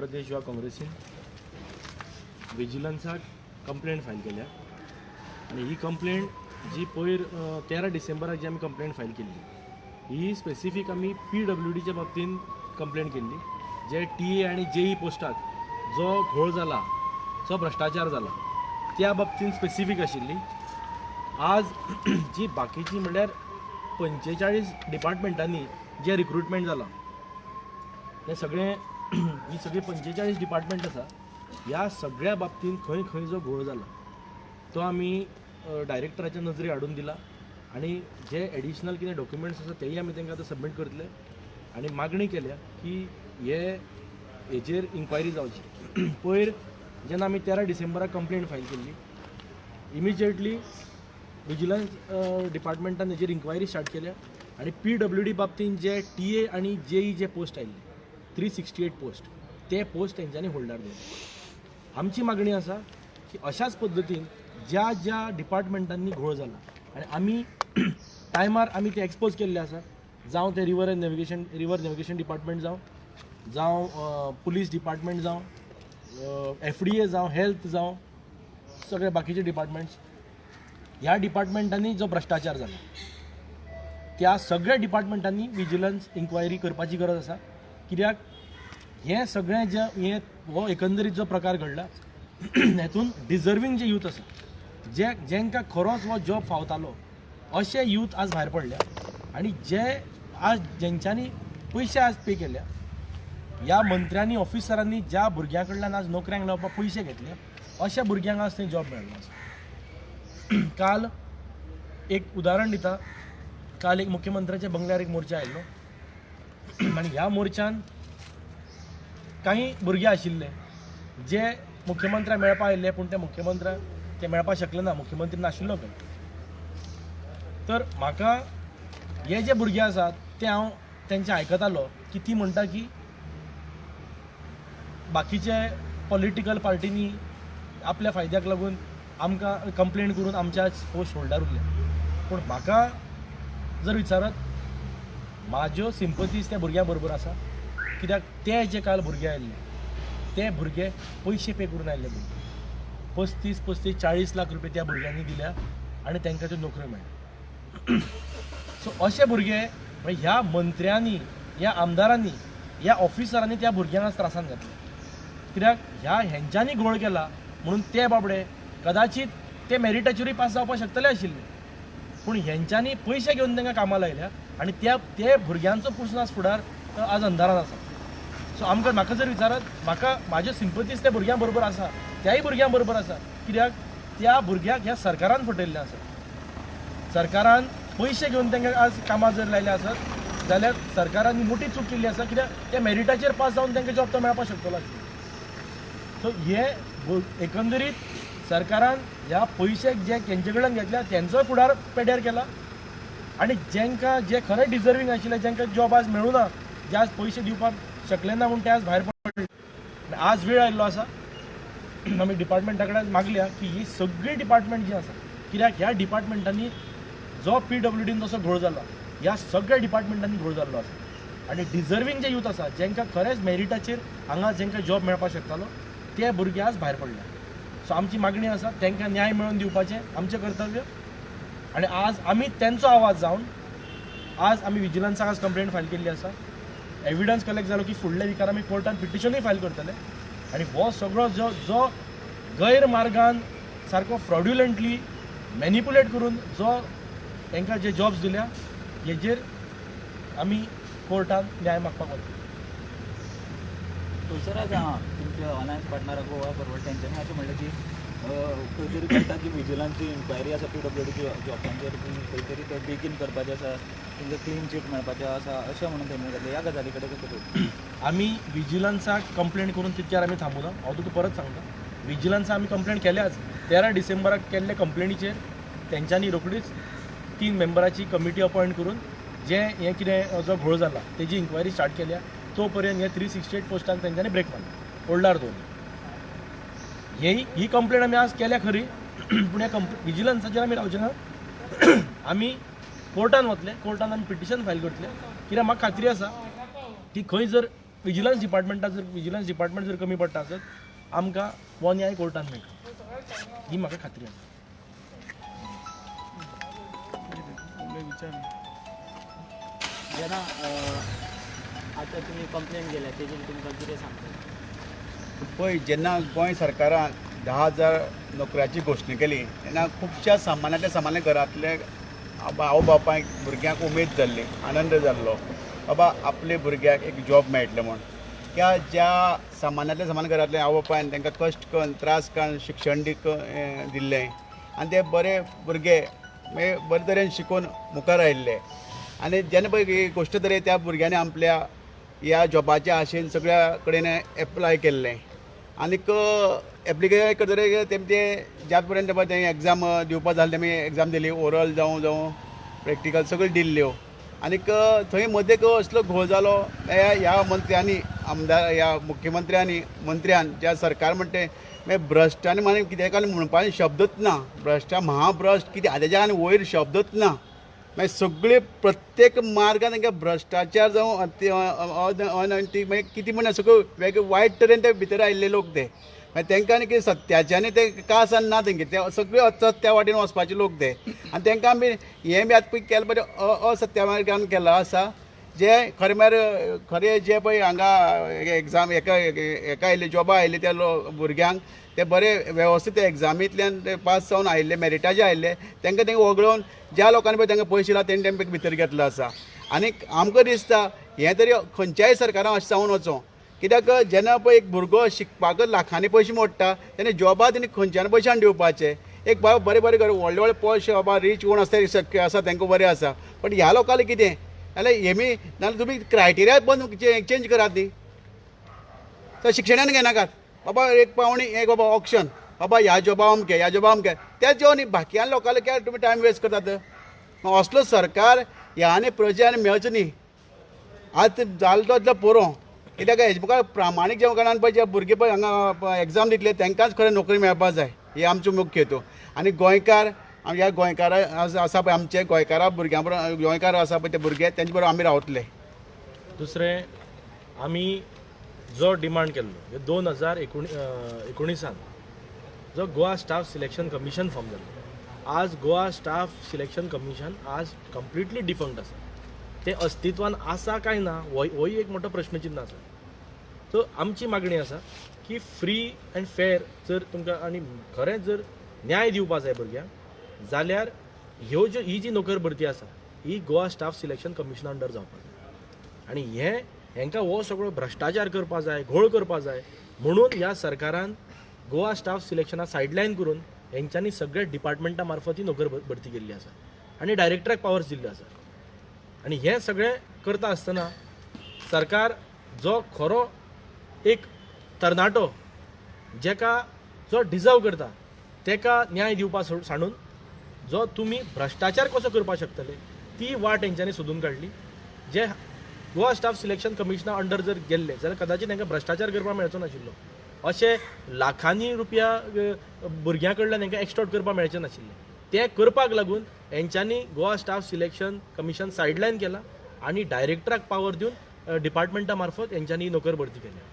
प्रदेश युवा काँग्रेसीन विजिलन्साक complaint file केल्या आनी ही कंप्लेंट जी पयर 13 डिसेंबराक जी आमी कंप्लेंट फायल केल्ली ही स्पेसिफीक आमी पीडब्ल्यूडीच्या बाबतीन कंप्लेंट केल्ली. जे टीए आनी जेई पोस्टाक जो घोळ जाला, जो भ्रश्टाचार जाला त्या बाबतीन स्पेसिफीक आशिल्ली. आज जी बाकीची म्हणल्यार 45 डिपार्टमेंटांनी जे रिक्रुटमेंट जाला ते सगळे ही सगळी 45 डिपार्टमेंट आसा, ह्या सगळ्या बाबतीन खंय खंय जो घोळ जाला तो आमी डायरेक्टराच्या नजरे हाडून दिला आनी जे एडिशनल कितें डॉक्युमेंट्स आसा तेय आमी तांकां आतां सबमीट करतले आनी मागणी केल्या की हे हेजेर इन्क्वायरी जावची. पयर जेन्ना आमी 13 डिसेंबराक कंप्लेंट फायल केल्ली, इमिजिएटली विजिलन्स डिपार्टमेंटान हेजेर इन्क्वायरी स्टार्ट केल्या आनी पीडब्ल्यूडी बाबतीन जे टीए आनी जेई जे पोस्ट आयिल्ले 368 पोस्ट, ते पोस्ट तेंच्यांनी होल्डार दवरले. आमची मागणी आसा की अशाच पद्दतीन ज्या ज्या डिपार्टमेंटांनी घोळ जाला आनी आमी टायमार आमी ते एक्सपोज केल्ले आसा, जावं ते रिवर नेविगेशन डिपार्टमेंट जावं, जावं पुलीस डिपार्टमेंट जावं, एफडीए जावं, हेल्थ जावं, सगळे बाकीचे डिपार्टमेंट्स, ह्या डिपार्टमेंटांनी जो भ्रश्टाचार जाला त्या सगळ्या डिपार्टमेंटांनी विजिलन्स इन्क्वायरी करपाची गरज आसा. कित्याक हें सगळें जे हें हो एकंदरीत जो प्रकार घडला हेतून डिजर्वींग जे यूथ आसा, जे जेंकां खरोच हो जॉब फावतालो अशे यूथ आज भायर पडल्या आनी जे आज जेंच्यांनी पयशे आज पे केल्या, ह्या मंत्र्यांनी ऑफिसरांनी ज्या भुरग्यां कडल्यान आज नोकऱ्यांक लावपाक पयशे घेतले अशा भुरग्यांक आज थंय जॉब मेळ्ळो आसा. काल एक उदाहरण दिता, काल एक मुख्यमंत्र्याच्या बंगल्यार एक मोर्चा आयिल्लो आनी ह्या मोर्चान काही भुरगे आशिल्ले जे मुख्यमंत्र्याक मेळपाक आयिल्ले, पूण ते मुख्यमंत्र्याक ते मेळपाक शकले ना, मुख्यमंत्री नाशिल्लो खंय. तर म्हाका हे जे भुरगे आसात ते हांव तेंचे आयकतालो की ती म्हणटा की बाकीचे पॉलिटिकल पार्टींनी आपल्या फायद्याक लागून आमकां कंप्लेन करून आमच्या पोस्ट होल्डार उरले. पूण म्हाका जर विचारत म्हाज्यो सिंपतीज त्या भुरग्यां बरोबर आसा, कित्याक ते जे काल भुरगे आयिल्ले ते भुरगे पयशे पे करून आयिल्ले भुरगे, 35, 35, 40 लाख रुपये त्या भुरग्यांनी दिल्या आनी तांकां त्यो नोकऱ्यो मेळ्ळ्यो. सो अशे भुरगे ह्या मंत्र्यांनी, ह्या आमदारांनी, ह्या ऑफिसरांनी त्या भुरग्यांक आज त्रासान घातले. कित्याक ह्या हेंच्यांनी घोळ केला म्हणून ते बाबडे कदाचित ते मेरिटाचेरूय पास जावपाक शकतले आशिल्ले, पूण हेंच्यांनी पयशे घेवन तांकां कामां लायल्या आनी त्या ते भुरग्यांचो प्रस्न आज फुडार आज अंधारान आसा. सो आमकां म्हाका जर विचारत म्हाका म्हाज्यो सिंपतीज त्या भुरग्यां बरोबर आसा, त्याय भुरग्यां बरोबर आसा, कित्याक त्या भुरग्याक ह्या सरकारान फटयल्लें आसा. सरकारान पयशे घेवन तांकां आज कामां जर लायल्या आसत जाल्यार सरकारान मोठी चूक केल्ली आसा, कित्याक त्या मेरिटाचेर पास जावन तांकां जॉब तो मेळपाक शकतलो आशिल्लो. सो हे एकंदरीत सरकारान ह्या पयशे जे तेंचे कडल्यान घेतल्या तेंचोय फुडार पेड्यार केला आनी जेंकां जे खरें डिजर्वींग आशिल्ले, जेंकां जॉब आज मेळूना, जे आज पयशे दिवपाक शकले ना म्हूण ते आज भायर पडले. आज वेळ आयिल्लो आसा आमी डिपार्टमेंटा कडेन मागल्या की ही सगळी डिपार्टमेंट जी आसा, कित्याक ह्या डिपार्टमेंटांनी जो पीडब्ल्यूडीन जसो घोळ जाला ह्या सगळ्या डिपार्टमेंटांनी घोळ जाल्लो आसा आनी डिजर्वींग जे यूथ आसा, जेंकां खरेंच मेरिटाचेर हांगा जेंकां जॉब मेळपाक शकतालो ते भुरगे आज भायर पडले. सो आमची मागणी आसा तांकां न्याय मेळोवन दिवपाचें आमचें कर्तव्य आनी आज आमी तेंचो आवाज जावन आज आमी विजिलन्साक आज कंप्लेंट फायल केल्ली आसा. एविडन्स कलेक्ट जालो की फुडल्या विकार आमी कोर्टान पिटिशनूय फायल करतले आनी हो सगळो जो जो गैरमार्गान सारको फ्रॉड्युलंटली मॅनिपुलेट करून जो तांकां जे जॉब्स दिल्या हेजेर आमी कोर्टान न्याय मागपाक वतले. थंयसर आज तुमच्या अलायन्स पार्टनर गोवा फॉरवर्ड तेंच्यांनी अशें म्हणलें की खंय तरी कळटा की विजिलन्सची इन्क्वायरी आसा पीडब्ल्यूडीची जॉबांचेर, खंय तरी ते बेगीन करपाचें आसा, तुमकां क्लीन चीट मेळपाचें आसा अशें म्हणून तेणी घातलें. ह्या गजाली कडेन कशें आमी विजिलन्साक कंप्लेन करून तितक्यार आमी थांबूना. हांव तुका परत सांगता, विजिलन्साक आमी कंप्लेन केल्याच. 13 डिसेंबराक केल्ले कंप्लेनीचेर तेंच्यांनी रोखडीच 3 मेंबराची कमिटी अपॉयंट करून जे हें कितें जो घोळ जाला तेजी इन्क्वायरी स्टार्ट केल्या. तो पर्यंत हे 368 पोस्टांक तेंच्यांनी ब्रेक मारला, होल्डार दवरले. ही कंप्लेन आमी आज केल्या खरी, पूण ह्या विजिलन्साचेर आमी रावचे ना. आमी कोर्टान वतले, कोर्टान आमी पिटिशन फायल करतले, कित्याक म्हाका खात्री आसा की खंय जर विजिलन्स डिपार्टमेंटा जर विजिलन्स डिपार्टमेंट जर कमी पडटा आसत आमकां हो न्याय कोर्टान मेळटा, ही म्हाका खात्री आसा. जेन्ना आतां तुमी कंप्लेन केल्या तेजेर तुमकां कितें सांगता? पळय, जेन्ना गोंय सरकारान 10,000 नोकऱ्याची घोशणा केली तेन्ना खुबश्या सामान्यांतल्या सामान्य घरांतले आवय बापायक भुरग्यांक उमेद जाल्ली, आनंद जाल्लो, बाबा आपले भुरग्याक एक जॉब मेळटलें म्हूण. त्या ज्या सामान्यांतल्या सामान्य घरांतले आवय बापायन तांकां कश्ट करून त्रास काडून शिक्षण दिल्लें आनी ते बरे भुरगे मागीर बरे तरेन शिकून मुखार आयिल्ले. आनी जेन्ना पळय ही गोश्ट तरी त्या भुरग्यांनी आपल्या ह्या जॉबाच्या आशेन सगळ्या कडेन एप्लाय केल्लें आनीक एप्लिकेशन करतकीर तेमचे ज्या पर्यंत पळय तें एग्जाम दिवपा जालें तेमी एग्जाम दिली, ओरल जावं जावं प्रॅक्टिकल सगळ्यो दिल्ल्यो. आनीक थंय मदें असलो घोळ जालो, ह्या मंत्र्यांनी आमदार ह्या मुख्यमंत्र्यांनी मंत्र्यान ज्या सरकार म्हणटे मागीर भ्रश्ट आनी मागीर कितें काय म्हणपाक शब्दच ना, भ्रश्ट महाभ्रश्ट कितें तेज्या आनी वयर शब्दच ना. मागीर सगळे प्रत्येक मार्गान तांकां भ्रश्टाचार जावं अनैतीक मागीर कितें म्हण सगळ्यो वेगळे वायट तरेन ते भितर आयिल्ले लोक ते. मागीर तांकां आनी कितें सत्याचे ते कास आनी ना तेंगे, ते सगळे असत्या वाटेन वचपाचे लोक ते. आनी तांकां आमी हें बी आतां पळय केलें पळय असत्या मार्गान केलां आसा, जे खरें म्हळ्यार खरें जे पळय हांगा एग्जाम एका एका आयिल्ले जॉबा आयिल्ले त्या भुरग्यांक ते बरे वेवस्थीत एग्जामींतल्यान ते पास जावन आयिल्ले मेरिटाचे आयिल्ले तांकां तेंकां वगळून ज्या लोकांनी पळय तांकां पयशे दिला तेणी तेंकां भितर घेतलो आसा. आनीक आमकां दिसता हें तरी खंयच्याय सरकारान अशें जावन वचों, कित्याक जेन्ना पळय एक भुरगो शिकपाक लाखांनी पयशे मोडटा तेन्ना जॉबा तेणी खंयच्यान पयशे हाडून दिवपाचे. एक बाबा बरें बरें व्हडले व्हडले पयशे बाबा रीच कोण आसता शक्य आसा तांकां बरें आसा, पण ह्या लोकांक कितें जाल्यार हेमी नाल्यार तुमी क्रायटेरिया बंद चेंज करात न्ही. तर शिक्षणान घेनाकात बाबा एक पावणी एक बाबा ऑप्शन बाबा ह्या जॉबा अमके ह्या जॉबा अमके त्या जॉब न्ही बाकी लोकांक कित्याक तुमी टायम वेस्ट करतात. असलो सरकार ह्या आनी प्रजा आनी मेळचो न्ही. आतां जालो तो इतलो पुरो, कित्याक हेजे मुखार प्रामाणीक ज्या कारणान पळय जे भुरगे पळय हांगा एग्जाम दितले तांकांच खरें नोकरी मेळपाक जाय, हे आमचो मुख्य हेतू. आनी गोंयकार ह्या गोंयकारा आसा पळय आमचे गोंयकारा भुरग्यां बरोबर गोंयकार आसा पळय ते भुरगे तेंचे बरोबर आमी रावतले. दुसरें आमी जो डिमांड केल्लो 2019 जो Goa staff selection commission form जाल्लो, आज गोवा स्टाफ सिलेक्शन कमिशन आज कंप्लिटली डिफंक्ट आसा. तें अस्तित्वान आसा काय ना होय एक मोठो प्रश्नचिन्ह आसा. सो आमची मागणी आसा की फ्री अँड फेर जर तुमकां आनी खरेंच जर न्याय दिवपा जाय भुरग्यांक जाल्यार ह्यो ज्यो ही जी नोकर भरती आसा ही गोवा स्टाफ सिलेक्शन कमिशना अंडर जावपाक जाय. आनी हें हेंकां हो सगळो भ्रश्टाचार करपा जाय, घोळ करपा जाय म्हणून ह्या सरकारान गोवा स्टाफ सिलेक्शना सायडलायन करून हेंच्यांनी सगळे डिपार्टमेंटा मार्फत ही नोकर भरती केल्ली आसा आनी डायरेक्टराक पावर्स दिल्ले आसा. आनी हें सगळें करता आसतना सरकार जो खरो एक तरणाटो जेका जो डिजर्व करता तेका न्याय दिवपा सांडून जो तुमी भ्रश्टाचार कसो करपाक शकतले ती वाट हेंच्यांनी सोदून काडली. जे गोवा स्टाफ सिलेक्शन कमिशना अंडर जर गेल्ले जाल्यार कदाचित तांकां भ्रश्टाचार करपाक मेळचो नाशिल्लो, अशे लाखांनी रुपया भुरग्यां कडल्यान तांकां एक्स्टॉर्ट करपाक मेळचें नाशिल्लें. तें करपाक लागून हेंच्यांनी Goa staff selection commission sideline केला आनी डायरेक्टराक पावर दिवन डिपार्टमेंटा मार्फत हेंच्यांनी नोकर भरती केल्या.